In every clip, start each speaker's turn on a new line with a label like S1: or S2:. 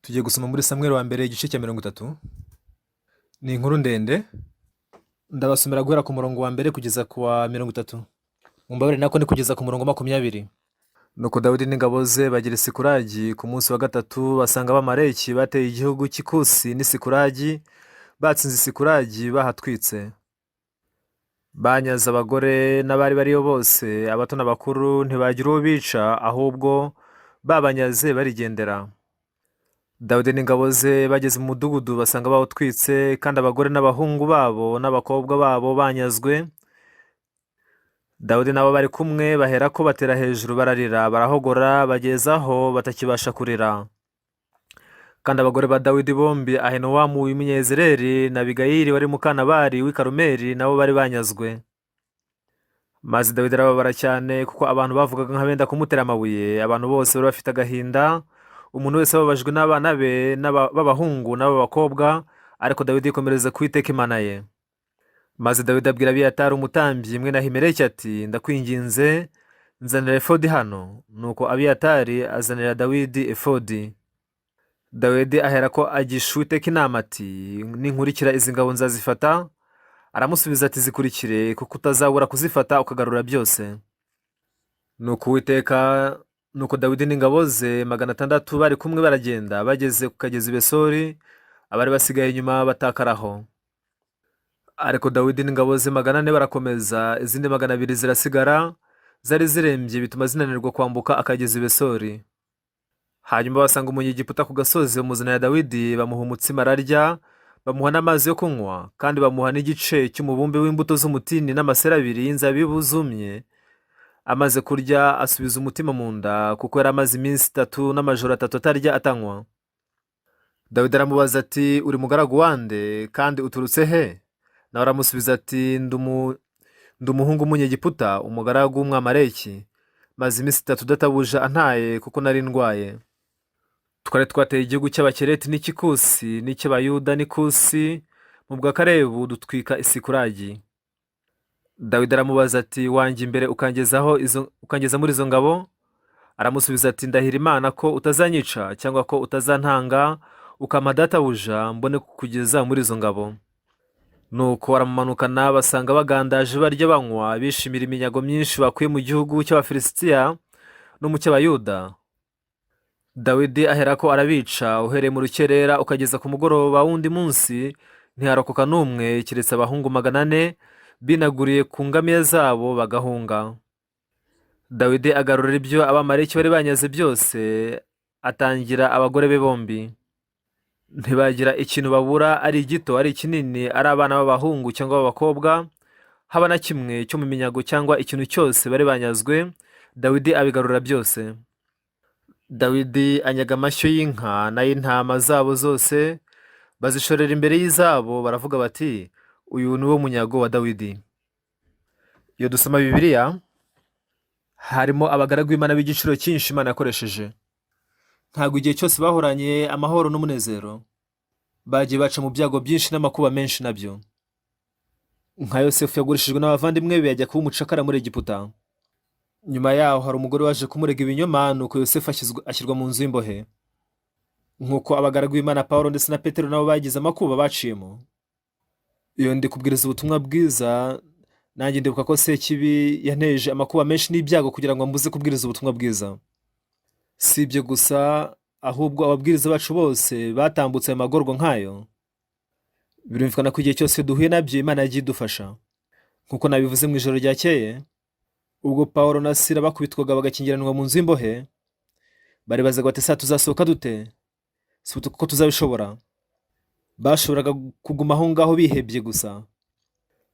S1: Tugiye gusoma muri Samweli wa mbere igice cya 30. Ni inkuru ndende, ndabasomera guhera ku murongo wa mbere kugeza ku wa 30. Mumbabarire, nako ni kugeza ku murongo wa 20. Nuko Dawidi n'ingabo ze bagera i Sikulagi ku munsi wa gatatu, basanga Abamaleki bateye igihugu cy'Ikusi n'i Sikulagi, batsinze i Sikulagi bahatwitse. Banyaze abagore n'abari bariyo bose, abato n'abakuru, ntibagira uwo bica, ahubwo babanyaze barigendera. Dawidi n'ingabo ze bageze mu mudugudu basanga bawutwitse, kandi abagore n'abahungu babo n'abakobwa babo banyazwe. Dawidi nabo bari kumwe baherako batera hejuru bararira, barahogora bageza aho batakibasha kurira. Kandi abagore ba Dawidi bombi, Ahinowamu w'Umunyezereri na Abigayili wari muka Nabali w'i Karumeli, nabo bari banyazwe. Maze Dawidi arababara cyane kuko abantu bavugaga nk'abenda kumutera amabuye. Abantu bose bari bafite agahinda, umuntu wese ababajwe n'abana be b'abahungu n'ab'abakobwa, ariko Dawidi yikomereza ku Uwiteka Imana ye. Maze Dawidi abwira Abiyatari umutambyi mwene Ahimeleki ati: "Ndakwinginze, nzanira efodi hano." Nuko Abiyatari azanira Dawidi efodi. Dawidi aherako agisha Uwiteka inama ati: "Ninkurikira izi ngabo nzazifata?" Aramusubiza ati: "Zikurikire, kuko utazabura kuzifata ukagarura byose." Nuko Uwiteka, nuko Dawidi n'ingabo ze 600 bari kumwe baragenda, bageze ku kagezi Besori, abari basigaye inyuma batakaraho. Ariko Dawidi n'ingabo ze 400 barakomeza, izindi 200 zirasigara, zari zirembye bituma zinanirwa kwambuka akagezi Besori. Hanyuma basanga Umunyegiputa ku gasozi, bamuzanira Dawidi, bamuha umutsima ararya, bamuha n'amazi yo kunywa, kandi bamuha n'igice cy'umubumbe w'imbuto z'umutini n'amaseri abiri y'inzabibu zumye. Amaze kurya asubiza umutima mu nda, kuko yari amaze iminsi 3 n'amajoro 3 atarya atanywa. Dawidi aramubaza ati: "Uri mugaragu wande, kandi uturutse he?" Nawe aramusubiza ati: "Ndi umuhungu w'Umunyegiputa, umugaragu w'Umwamaleki. Maze iminsi 3 databuja antaye kuko nari ndwaye. Twari twateye igihugu cy'Abakereti n'icy'Ikusi n'icy'Abayuda n'Ikusi mu bwa Kalebu, dutwika Isikuragi." Dawidi aramubaza ati: "Wanjye imbere ukangezaho izo, ukangeza muri izo ngabo?" Aramusubiza ati: "Ndahira Imana ko utazanyica cyangwa ko utazantanga ukampa databuja, mbone kukugeza muri izo ngabo." Nuko aramumanukana, basanga bagandaje, barya banywa, bishimira iminyago myinshi bakuye mu gihugu cy'Abafilisitiya no mu cy'Abayuda. Dawidi aherako arabica, uhereye mu rukerera ukageza ku mugoroba w'undi munsi, ntiharokoka n'umwe keretse abahungu 400 binaguriye ku ngamiya zabo bagahunga. Dawidi agarura ibyo Abamaleki bari banyaze byose, atangira abagore be bombi. Ntibagira ikintu babura, ari igito ari ikinini, ari abana b'abahungu cyangwa b'abakobwa, haba na kimwe cyo mu minyago cyangwa ikintu cyose bari banyazwe, Dawidi abigarura byose. Dawidi anyaga amashyo y'inka n'ay'intama zabo zose, bazishorera imbere y'izabo, baravuga bati: "Uyu ni wo munyago wa Dawidi." Iyo dusoma Bibiliya, harimo abagaragu b'Imana b'igiciro cyinshi Imana yakoresheje. Ntabwo igihe cyose bahoranye amahoro n'umunezero, bagiye baca mu byago byinshi n'amakuba menshi nabyo. Nka Yosefu yagurishijwe n'abavandimwe be, ajya kuba umucakara muri Egiputa. Nyuma yaho hari umugore waje kumurega ibinyoma, nuko Yosefu ashyirwa mu nzu y'imbohe. Nk'uko abagaragu b'Imana Pawulo ndetse na Petero nabo bagize amakuba baciyemo. Iyo ndi kubwiriza ubutumwa bwiza, nanjye ndibuka ko Sekibi yanteje amakuba menshi n'ibyago kugira ngo mbuze kubwiriza ubutumwa bwiza. Si ibyo gusa, ahubwo ababwiriza bacu bose batambutse ayo magorwa nk'ayo. Birumvikana ko igihe cyose duhuye nabyo Imana yagiye idufasha. Nk'uko nabivuze mu ijoro ryakeye, ubwo Pawulo na Sila bakubitwaga bagakingiranwa mu nzu y'imbohe, baribazaga bati: "Sa tuzasohoka dute? Si ko tuzabishobora?" Bashoboraga kuguma aho ngaho bihebye gusa,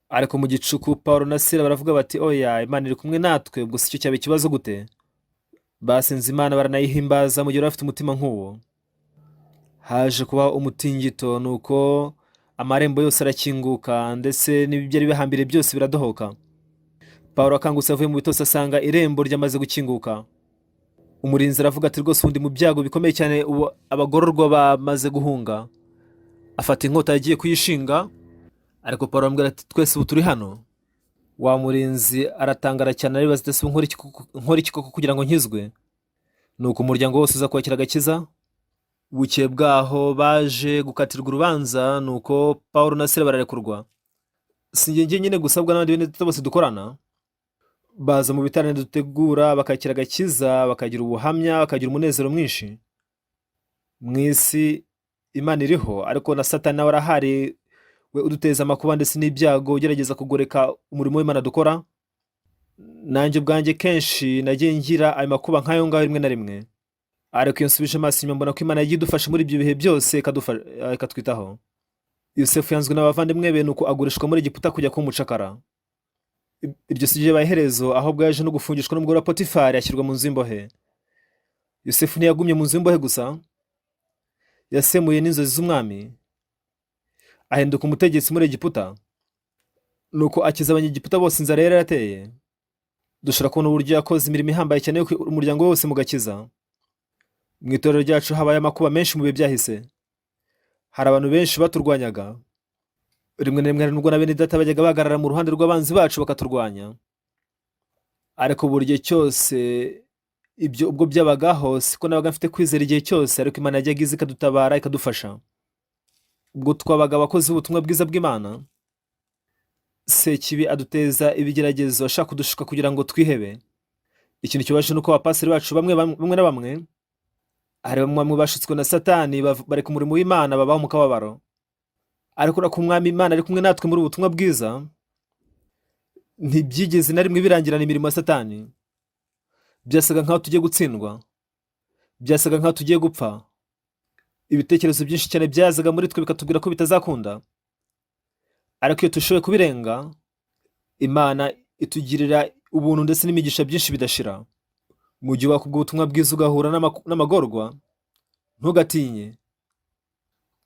S1: ariko mu gicuku Pawulo na Sila baravuga bati: "Oya, Imana iri kumwe natwe, ubwo si cyo cyaba ikibazo gute?" Basenze Imana baranayihimbaza mu gihe bari bafite umutima nk'uwo. Haje kubaho umutingito, nuko amarembo yose arakinguka, ndetse n'ibyari bihambiriye byose biradohoka. Pawulo akangutse avuye mu bitotsi, asanga irembo ryamaze gukinguka. Umurinzi aravuga ati: "Rwose ubu ndi mu byago bikomeye cyane, ubu abagororwa bamaze guhunga." Afata inkota yagiye kuyishinga, ariko Pawulo aramubwira ati: "Twese ubu turi hano." Wa murinzi aratangara cyane, aribaza ati: "Ese ubu nkora iki koko kugira ngo nkizwe?" Nuko umuryango wose uza kwakira agakiza. Bukeye bwaho baje gukatirwa urubanza, nuko Pawulo na Sila bararekurwa. Si njye njyenyine gusa, ahubwo n'abandi bene data bose dukorana baza mu biterane dutegura, bakakira agakiza, bakagira ubuhamya, bakagira umunezero mwinshi. Mu isi Imana iriho, ariko na Satani nawe arahari, we uduteza amakuba ndetse n'ibyago, ugerageza kugoreka umurimo w'Imana dukora. Nanjye ubwanjye kenshi nagiye ngira ayo makuba nk'ayo ngayo rimwe na rimwe, ariko iyo nsubije amaso inyuma mbona ko Imana yagiye idufasha muri ibyo bihe byose, ikatwitaho. Yosefu yanzwe n'abavandimwe be, nuko agurishwa muri Egiputa kujya kuba umucakara. Iryo si ryo ryabaye iherezo, ahubwo yaje no gufungishwa n'umugore wa Potifari, ashyirwa mu nzu y'imbohe. Yosefu ntiyagumye mu nzu y'imbohe gusa, yasemuye n'inzozi z'umwami, ahinduka umutegetsi muri Egiputa, nuko akiza Abanyegiputa bose inzara yari yarateye. Dushobora kubona uburyo yakoze imirimo ihambaye cyane yo umuryango wose mu gakiza. Mu itorero ryacu habaye amakuba menshi mu bihe byahise. Hari abantu benshi baturwanyaga. Rimwe na rimwe hari nubwo na bene data bajyaga bahagarara mu ruhande rw'abanzi bacu bakaturwanya. Ariko buri gihe cyose ibyo ubwo byabagaho, siko nabaga mfite kwizera igihe cyose, ariko Imana yajyaga iza ikadutabara, ikadufasha. Ubwo twabaga abakozi b'ubutumwa bwiza bw'Imana, Sekibi aduteza ibigeragezo ashaka kudushuka kugira ngo twihebe. Ikintu kibabaje ni uko abapasiteri bacu bamwe na bamwe, hari bamwe bashutswe na Satani, bareka umurimo w'Imana, babaho mu kababaro. Ariko urabona ko Umwami Imana ari kumwe natwe muri ubu butumwa bwiza, ntibyigeze na rimwe birangirana imirimo ya Satani. Byasaga nkaho tugiye gutsindwa, byasaga nkaho tugiye gupfa. Ibitekerezo byinshi cyane byazaga muri twe bikatubwira ko bitazakunda, ariko iyo dushoboye kubirenga, Imana itugirira ubuntu ndetse n'imigisha byinshi bidashira. Mu gihe wakubwa ubutumwa bwiza ugahura n'amagorwa, ntugatinye,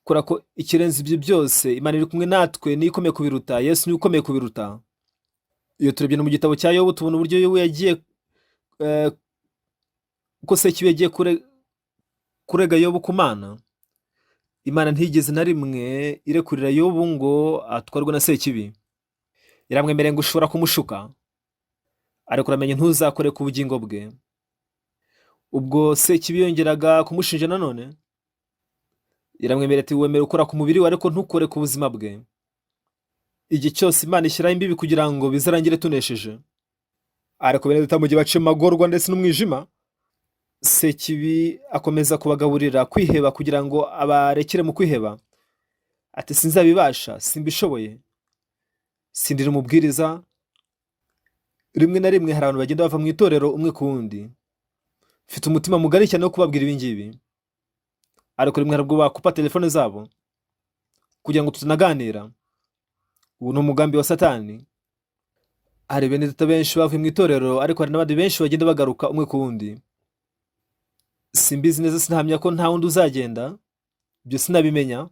S1: kubera ko ikirenze ibyo byose, Imana iri kumwe natwe, niyo ikomeye kubiruta. Yesu niwe ukomeye kubiruta. Iyo turebye no mu gitabo cya Yobu, tubona uburyo Yobu yagiye uko Sekibi yagiye kurega Yobu ku Mana. Imana ntiyigeze na rimwe irekurira Yobu ngo atwarwe na Sekibi. Yaramwemereye ngo ushobora kumushuka, ariko uramenye ntuzakore ku bugingo bwe. Ubwo Sekibi yongeraga kumushinja nanone, yaramwemereye ati: "Wemere ukora ku mubiri we, ariko ntukore ku buzima bwe." Igihe cyose Imana ishyiraho imbibi kugira ngo bizarangire tunesheje. Ariko bene data, mu gihe baciye mu magorwa ndetse n'umwijima, Sekibi akomeza kubagaburira kwiheba kugira ngo abarekere mu kwiheba, ati: "Sinzabibasha, simbishoboye, sindira umubwiriza." Rimwe na rimwe hari abantu bagenda bava mu itorero umwe ku wundi. Mfite umutima mugari cyane wo kubabwira ibi ngibi, ariko rimwe hari ubwo bakupa telefone zabo kugira ngo tutanaganira. Ubu ni umugambi wa Satani. Hari bene data benshi bavuye mu itorero, ariko hari n'abandi benshi bagenda bagaruka umwe ku wundi. Simbizi neza, sinahamya ko nta wundi uzagenda, ibyo sinabimenya,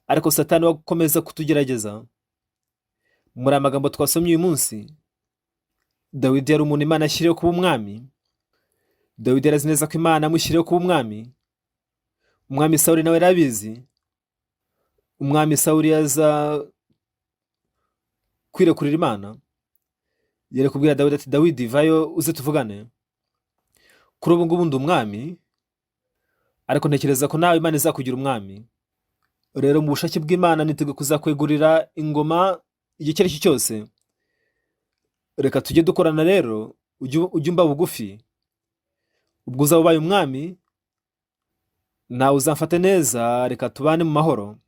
S1: ariko Satani we akomeza kutugerageza. Muri aya magambo twasomye uyu munsi, Dawidi yari umuntu Imana yashyiriyeho kuba umwami. Dawidi yari azi neza ko Imana yamushyiriyeho kuba umwami. Umwami Sawuli nawe yari abizi. Umwami Sawuli yaza kwirekurira Imana, yari kubwira Dawidi ati: "Dawidi, vayo uze tuvugane. Kuri ubu ngubu ndi umwami, ariko ntekereza ko nawe Imana izakugira umwami. Rero mu bushake bw'Imana niteguye kuzakwegurira ingoma igihe icyo ari cyo cyose. Reka tujye dukorana rero, ujye umba bugufi. Ubwo uzaba ubaye umwami, nawe uzamfate neza, reka tubane mu mahoro."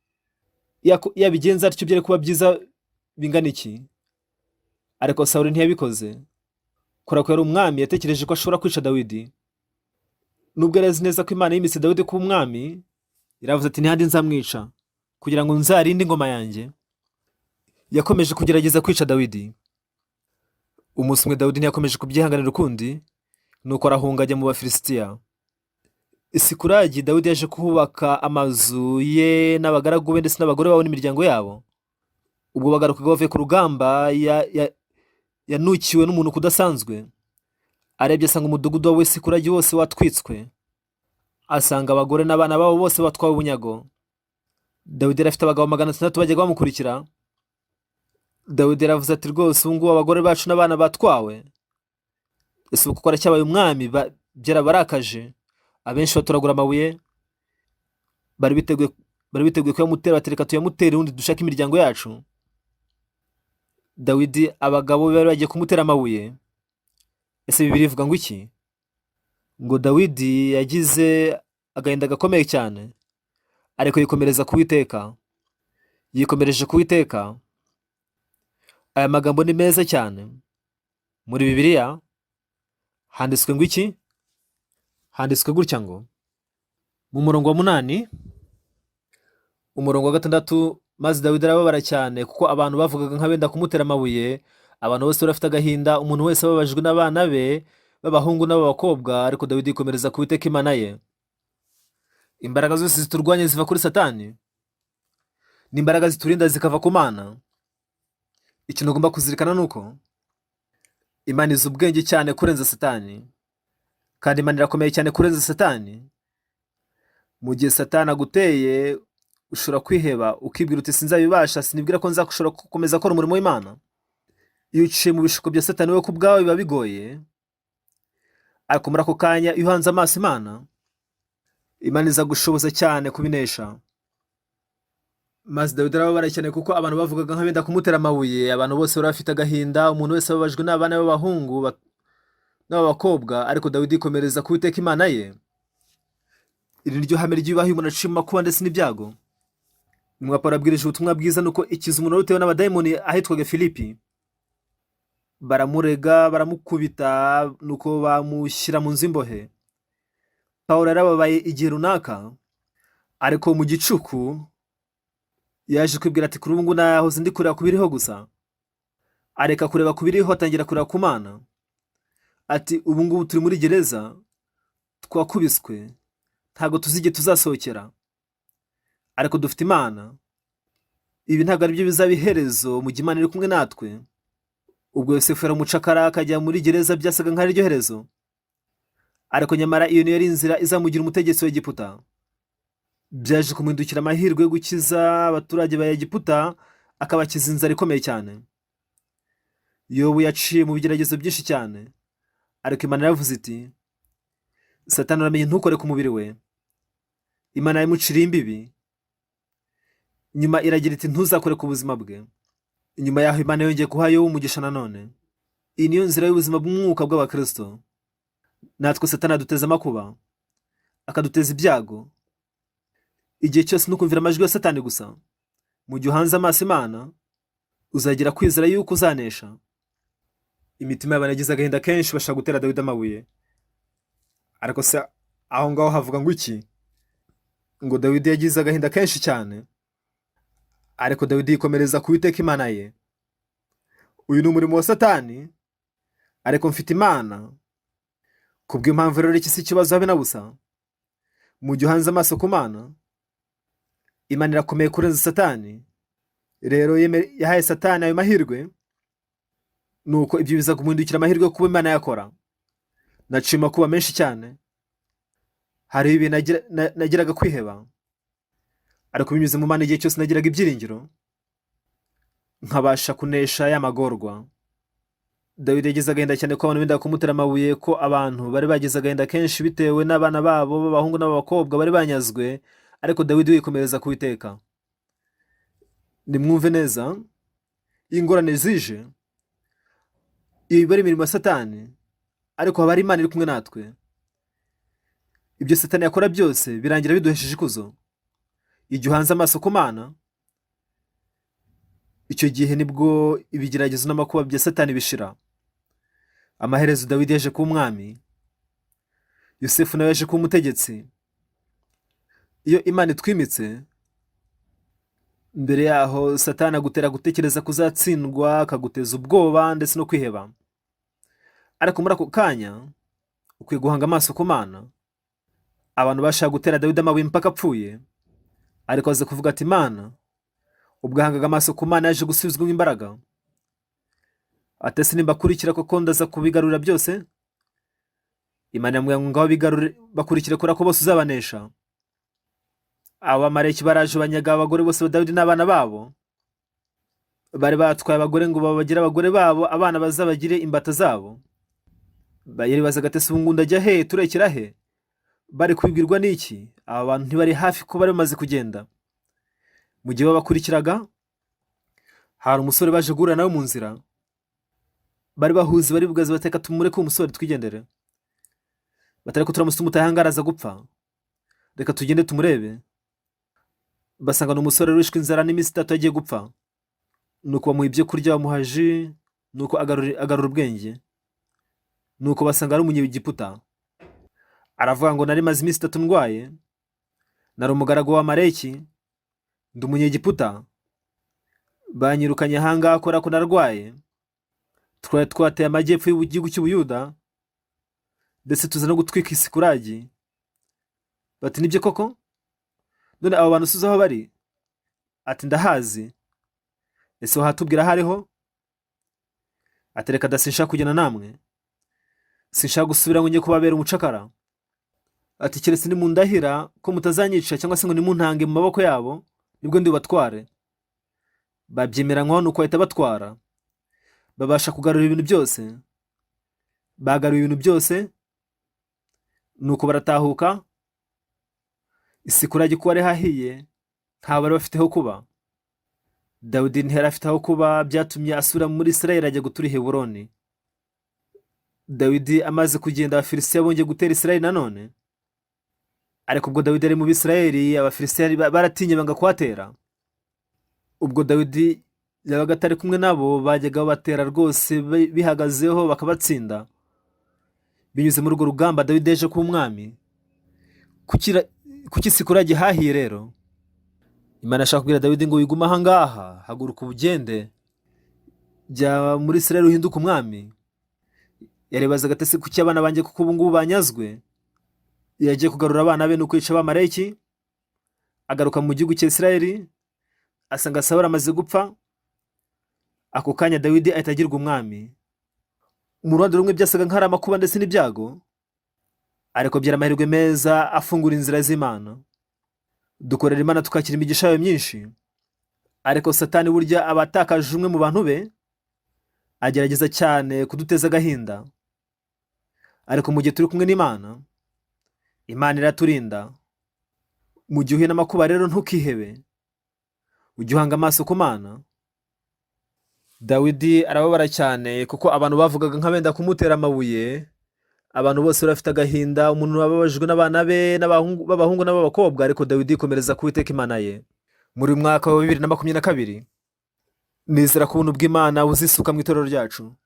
S1: Iyo abigenza atyo byari kuba byiza bingana iki? Ariko Sawuli ntiyabikoze. Kubera ko yari umwami, yatekereje ko ashobora kwica Dawidi. Nubwo yari azi neza ko Imana yimitse Dawidi kuba umwami, yaravuze ati: "Ntihandi nzamwica kugira ngo nzarinde ingoma yanjye." Yakomeje kugerageza kwica Dawidi. Umunsi umwe Dawidi ntiyakomeje kubyihanganira ukundi, nuko arahunga ajya mu Bafilisitiya. I Sikulagi Dawidi yaje kuhubaka amazu ye n'abagaragu be ndetse n'abagore babo n'imiryango yabo. Ubwo bagarukaga bavuye ku rugamba, yanukiwe n'umunuko udasanzwe. Arebye asanga umudugudu we Sikulagi wose watwitswe, asanga abagore n'abana babo bose batwawe ubunyago. Dawidi yari afite abagabo 600 bajyaga bamukurikira. Dawidi yaravuze ati: "Rwose ubu ngubu abagore bacu n'abana batwawe, ese ubu kuko aracyabaye umwami?" Byarabarakaje. Abenshi batoragura amabuye, bari biteguye kuyamutera, batereka tuyamutere ubundi dushake imiryango yacu. Dawidi, abagabo be bari bagiye kumutera amabuye. Ese Bibiliya ivuga ngo iki? Ngo Dawidi yagize agahinda gakomeye cyane, ariko yikomereza ku Uwiteka. Yikomereje ku Uwiteka. Aya magambo ni meza cyane. Muri Bibiliya handitswe ngo iki? Handitswe gutya ngo mu murongo wa 8, umurongo wa 6: "Maze Dawidi arababara cyane kuko abantu bavugaga nk'abenda kumutera amabuye. Abantu bose bari bafite agahinda, umuntu wese ababajwe n'abana be b'abahungu n'ab'abakobwa, ariko Dawidi yikomereza ku Uwiteka Imana ye." Imbaraga zose ziturwanya ziva kuri Satani, n'imbaraga ziturinda zikava ku Mana. Ikintu ugomba kuzirikana ni uko Imana izi ubwenge cyane kurenza Satani, kandi Imana irakomeye cyane kurenza Satani. Mu gihe Satani aguteye, ushobora kwiheba, ukibwira uti: "Sinzabibasha, sinibwira ko nzakushobora gukomeza gukora umurimo w'Imana." Iyo uciye mu bishuko bya Satani, wowe ku bwawe biba bigoye, ariko muri ako kanya iyo uhanze amaso Imana, Imana iza gushoboza cyane kubinesha. Maze Dawidi arababara cyane kuko abantu bavugaga nk'abenda kumutera amabuye. Abantu bose bari bafite agahinda, umuntu wese ababajwe n'abana b'abahungu n'ab'abakobwa, ariko Dawidi yikomereza ku Uwiteka Imana ye. Iri ni ryo hame ry'ubaha iyo umuntu aciye mu makuba ndetse n'ibyago. Intumwa Pawulo abwirije ubutumwa bwiza, nuko ikiza umuntu wari utewe n'abadayimoni ahitwaga Filipi. Baramurega, baramukubita, nuko bamushyira mu nzu y'imbohe. Pawulo yarababaye igihe runaka, ariko mu gicuku yaje kwibwira ati: "Kuri ubu ngubu nahoze ndi kureba ku biriho gusa." Areka kureba ku biriho, atangira kureba ku Mana. Ati: "Ubu ngubu turi muri gereza, twakubiswe, ntabwo tuzi igihe tuzasohokera, ariko dufite Imana. Ibi ntabwo ari byo bizaba iherezo mu gihe Imana iri kumwe natwe." Ubwo Yosefu yari umucakara akajya muri gereza, byasaga nk'aho ari ryo herezo, ariko nyamara iyo niyo yari inzira izamugira umutegetsi wa Egiputa. Byaje kumuhindukira amahirwe yo gukiza abaturage ba Egiputa, akabakiza inzara ikomeye cyane. Yobu yaciye mu bigeragezo byinshi cyane, ariko Imana yaravuze iti: "Satani, uramenye ntukore ku mubiri we." Imana yamuciriye imbibi, nyuma iragira iti: "Ntuzakore ku buzima bwe." Nyuma yaho Imana yongeye guha Yobu umugisha nanone. Iyi niyo nzira y'ubuzima bw'umwuka bw'abakristo. Natwe Satani aduteza amakuba, akaduteza ibyago. Igihe cyose ntukumvira amajwi ya Satani gusa. Mu gihe uhanze amaso Imana, uzagira kwizera yuko uzanesha. Imitima y'abantu yagize agahinda kenshi, bashaka gutera Dawidi amabuye. Ariko se aho ngaho havuga ngo iki? Ngo Dawidi yagize agahinda kenshi cyane, ariko Dawidi yikomereza ku Uwiteka Imana ye. Uyu ni umurimo wa Satani, ariko mfite Imana. Kubw'impamvu rero, iki si ikibazo habe na busa. Mu gihe uhanze amaso ku Mana, Imana irakomeye kurenza Satani. Rero yahaye Satani ayo mahirwe, nuko ibyo biza kumuhindukira amahirwe yo kuba Imana yakora. Naciye amakuba menshi cyane, hari ibintu nagiraga kwiheba, ariko binyuze mu Mana, igihe cyose nagiraga ibyiringiro, nkabasha kunesha ya magorwa. Dawidi yagize agahinda cyane ko abantu bendaga kumutera amabuye, ko abantu bari bagize agahinda kenshi bitewe n'abana babo b'abahungu n'ab'abakobwa bari banyazwe, ariko Dawidi yikomereza ku Uwiteka. Nimwumve neza, iyo ingorane zije, iyo iba ari imirimo ya Satani, ariko haba hari Imana iri kumwe natwe. Ibyo Satani yakora byose birangira biduhesheje ikuzo. Igihe uhanze amaso ku Mana, icyo gihe nibwo ibigeragezo n'amakuba bya Satani bishira. Amaherezo Dawidi yaje kuba umwami, Yosefu nawe yaje kuba umutegetsi. Iyo Imana itwimitse, mbere yaho Satani agutera gutekereza kuzatsindwa, akaguteza ubwoba ndetse no kwiheba, ariko muri ako kanya ukwiye guhanga amaso ku Mana. Abantu bashaka gutera Dawidi amabuye mpaka apfuye, ariko aza kuvuga ati: "Imana." Ubwo ahangaga amaso ku Mana, yaje gusubizwamo imbaraga. Ati: "Ese nimbakurikira koko ndaza kubigarurira byose?" Imana yamubwira ngo: "Ngaho bigarure, bakurikire, kubera ko bose uzabanesha." Abamaleki baraje banyaga abagore bose ba Dawidi n'abana babo. Bari batwaye abagore ngo babagire abagore babo, abana bazabagire imbata zabo. Yaribazaga ati: "Ese ubu ngubu ndajya he? Turekera he?" Bari kubibwirwa n'iki? Aba bantu ntibari hafi ko bari bamaze kugenda. Mu gihe babakurikiraga, hari umusore baje guhura nawe mu nzira. Bari bahuze, bari bugaze, bateka tumureke uwo musore twigendere. Batari ko turamusa umutaye ahangaha araza gupfa, reka tugende tumurebe. Basanga ni umusore wishwe inzara n'iminsi 3 yagiye gupfa. Nuko bamuha ibyo kurya, bamuha ji, nuko agarura ubwenge. Nuko basanga ari umunyegiputa. Aravuga ngo nari maze iminsi 3 ndwaye, nari umugaragu wa Amaleki, ndi umunyegiputa, banyirukanye ahangaha kubera ko narwaye. Twari twateye amajyepfo y'igihugu cy'Ubuyuda, ndetse tuza no gutwika Isikuragi. Bati nibyo koko? None abo bantu usuze aho bari? Ati ndahazi. Ese wahatubwira aho ariho? Ati reka da, sinshaka kujyana namwe, sinshaka gusubira ngo njye kubabera umucakara. Ati keretse nimundahira ko mutazanyica cyangwa se ngo nimuntange mu maboko yabo, nibwo ndi bubatware. Babyemeranywaho, nuko bahita batwara, babasha kugarura ibintu byose. Bagaruye ibintu byose, nuko baratahuka. Isikuragi ko wari hahiye, nta bari bafite aho kuba. Dawidi ntiyari afite aho kuba, byatumye asubira muri Isirayeli ajya gutura i Heburoni. Dawidi amaze kugenda, Abafilisitiya bongeye gutera Isirayeli nanone. Ariko ubwo Dawidi ari mu Bisirayeli, Abafilisitiya baratinye banga kuhatera. Ubwo Dawidi yabaga atari kumwe nabo, bajyaga babatera rwose bihagazeho bakabatsinda. Binyuze muri urwo rugamba Dawidi yaje kuba umwami. Kuki Sikuragi hahiye rero? Imana ashaka kubwira Dawidi ngo wigume aha ngaha, haguruka ugende, jya muri Isirayeli uhinduke umwami. Yarebazaga ati ese kuki abana banjye kuko ubu ngubu banyazwe? Yagiye kugarura abana be nuko yica Abamaleki, agaruka mu gihugu cya Isirayeli, asanga Sawuli amaze gupfa. Ako kanya Dawidi ahita agirwa umwami. Mu ruhande rumwe byasaga nk'aho ari amakuba ndetse n'ibyago, ariko byari amahirwe meza afungura inzira z'Imana. Dukorera Imana tukakira imigisha yayo myinshi, ariko Satani burya aba atakaje umwe mu bantu be, agerageza cyane kuduteza agahinda. Ariko mu gihe turi kumwe n'Imana, Imana iraturinda. Mu gihe uhuye n'amakuba rero ntukihebe, ujye uhanga amaso ku Mana. Dawidi arababara cyane kuko abantu bavugaga nk'abenda kumutera amabuye. Abantu bose bari bafite agahinda, umuntu ababajwe n'abana be b'abahungu n'ab'abakobwa, ariko Dawidi yikomereza ku Uwiteka Imana ye. Muri uyu mwaka wa 2022, nizera ko ubuntu bw'Imana buzisuka mu itorero ryacu.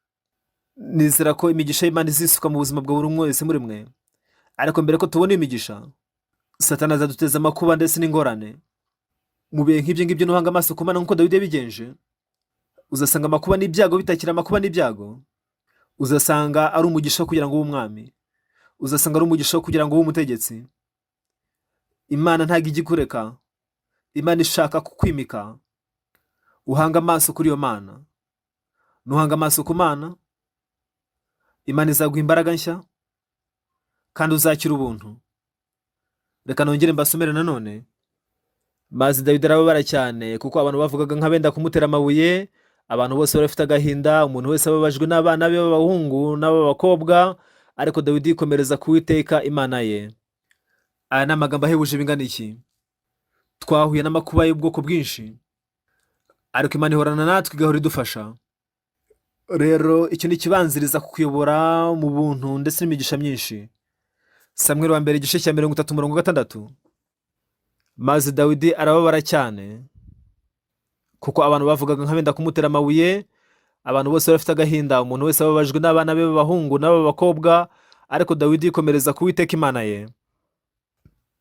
S1: Nizera ko imigisha y'Imana izisuka mu buzima bwa buri umwe wese muri mwe. Ariko mbere ko tubona imigisha, Satani azaduteza amakuba ndetse n'ingorane. Mu bihe nk'ibyo ngibyo nuhanga amaso ku Mana nk'uko Dawidi yabigenje, uzasanga amakuba n'ibyago bitakiri amakuba n'ibyago. Uzasanga ari umugisha wo kugira ngo ube umwami, uzasanga ari umugisha wo kugira ngo ube umutegetsi. Imana ntabwo ijya ikureka, Imana ishaka kukwimika. Uhanga amaso kuri iyo Mana. Nuhanga amaso ku Mana, Imana izaguha imbaraga nshya kandi uzakira ubuntu. Reka nongere mbasomere nanone. Maze Dawidi arababara cyane kuko abantu bavugaga nk'abenda kumutera amabuye. Abantu bose bari bafite agahinda, umuntu wese ababajwe n'abana be b'abahungu n'ab'abakobwa, ariko Dawidi yikomereza ku Uwiteka Imana ye. Aya ni amagambo ahebuje bingana iki? Twahuye n'amakuba y'ubwoko bwinshi, ariko Imana ihorana natwe, igahora idufasha. Rero icyo ni ikibanziriza kukuyobora mu buntu ndetse n'imigisha myinshi. Samweli wa mbere igice cya 30 umurongo wa 6. Maze Dawidi arababara cyane kuko abantu bavugaga nk'abenda kumutera amabuye. Abantu bose bari bafite agahinda, umuntu wese ababajwe n'abana be b'abahungu n'ab'abakobwa, ariko Dawidi yikomereza ku Uwiteka Imana ye.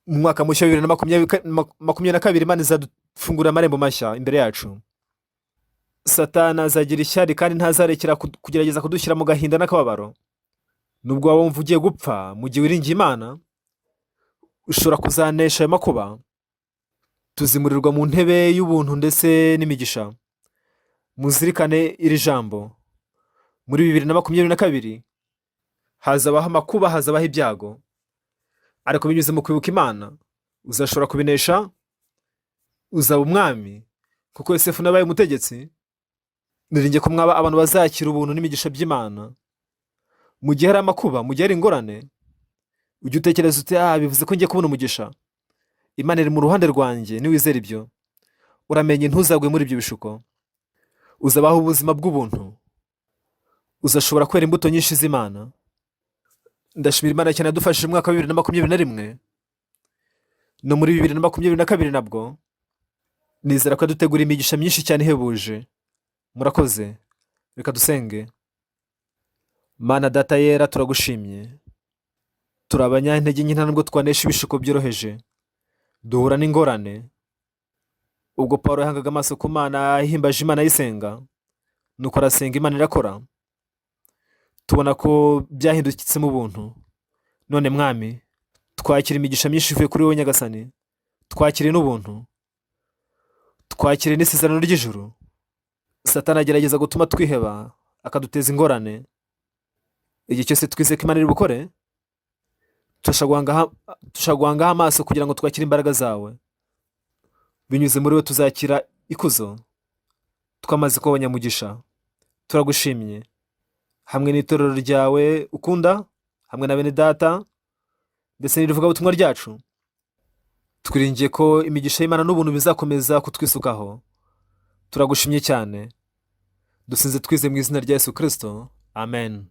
S1: Mu mwaka mushya wa 2022, Imana izadufungurira amarembo mashya imbere yacu. Satani azagira ishyari kandi ntazarekera kugerageza kudushyira mu gahinda n'akababaro. Nubwo waba wumva ugiye gupfa, mu gihe wiringiye Imana ushobora kuzanesha ayo makuba. Tuzimurirwa mu ntebe y'ubuntu ndetse n'imigisha. Muzirikane iri jambo: muri 2022 hazabaho amakuba, hazabaho ibyago, ariko binyuze mu kwibuka Imana uzashobora kubinesha. Uzaba umwami kuko Yosefu nabaye umutegetsi. Niringiye ko mwaba abantu bazakira ubuntu n'imigisha by'Imana. Mu gihe hari amakuba, mu gihe hari ingorane, Ujya utekereza uti: "Ah, bivuze ko ngiye kubona umugisha, Imana iri mu ruhande rwanjye." Niwizera ibyo, uramenye ntuzagwe muri ibyo bishuko. Uzabaho ubuzima bw'ubuntu, uzashobora kwera imbuto nyinshi z'Imana. Ndashimira Imana cyane yadufashije mu mwaka wa 2021, no muri 2022 nabwo nizera ko yadutegura imigisha myinshi cyane ihebuje. Murakoze. Reka dusenge. Mana Data yera, turagushimye. Turi abanyantege nke, nta nubwo twanesha ibishuko byoroheje, duhura n'ingorane. Ubwo Paul yahangaga amaso ku Mana, ahimbaje Imana, ayisenga, nuko arasenga, Imana irakora, tubona ko byahindukitsemo ubuntu. None Mwami, twakira imigisha myinshi ivuye kuri wowe Nyagasani, twakire n'ubuntu, twakire n'isezerano ry'ijuru. Satani agerageza gutuma twiheba, akaduteza ingorane. Igihe cyose twizeye ko Imana iri bukore, turashobora guhangaho amaso kugira ngo twakire imbaraga zawe. Binyuze muri we tuzakira ikuzo twamaze kuba abanyamugisha. Turagushimye hamwe n'itorero ryawe ukunda, hamwe na bene data ndetse n'irivugabutumwa ryacu. Twiringiye ko imigisha y'Imana n'ubuntu bizakomeza kutwisukaho. Turagushimye cyane. Dusinze twize mu izina rya Yesu Kirisito, amen.